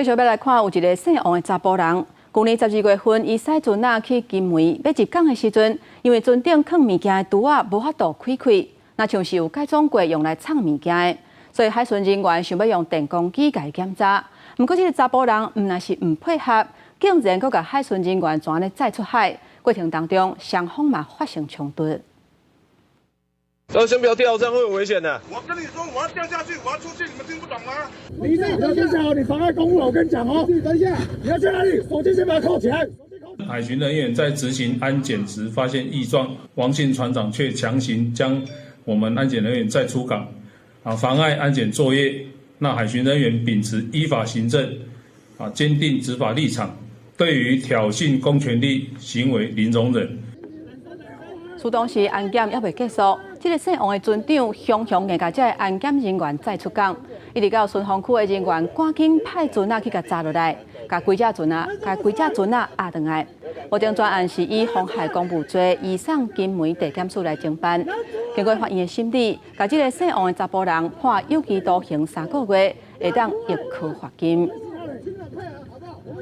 繼續欲來看，有一个姓王的查埔人，舊年12月份，伊駛船仔去金門，欲入港的時陣，因為船頂囥物件的櫥仔無法度開開，若像是有改裝過用來藏物件的，所以海巡人員想欲用電光機共伊檢查。毋過這个查埔人毋但是毋配合，竟然閣共海巡人員怎按呢載出海，過程當中雙方嘛發生衝突。先不要掉，這樣會有危險的。我跟你說，我要掉下去，我要出去，你們聽不懂嗎？你這個等一下，你妨礙公務，我跟你講哦。等一下，你要去哪裡？手機先把它扣起來。海巡人員在執行安檢時發現異狀，王姓船長卻強行將我們安檢人員載出港，妨礙安檢作業。那海巡人員秉持依法行政，堅定執法立場，對於挑釁公權力行為零容忍。事當時安檢猶未結束，這个姓王的船長雄雄硬共這个安檢人員載出港，一直到巡防區的人員趕緊派船仔去共查落來，共規隻船仔，共規隻船仔押轉來。目前專案是以妨害公務罪移送金門地檢署來偵辦。經過法院的審理，共這个姓王的查埔人判有期徒刑3個月，會當易科罰金。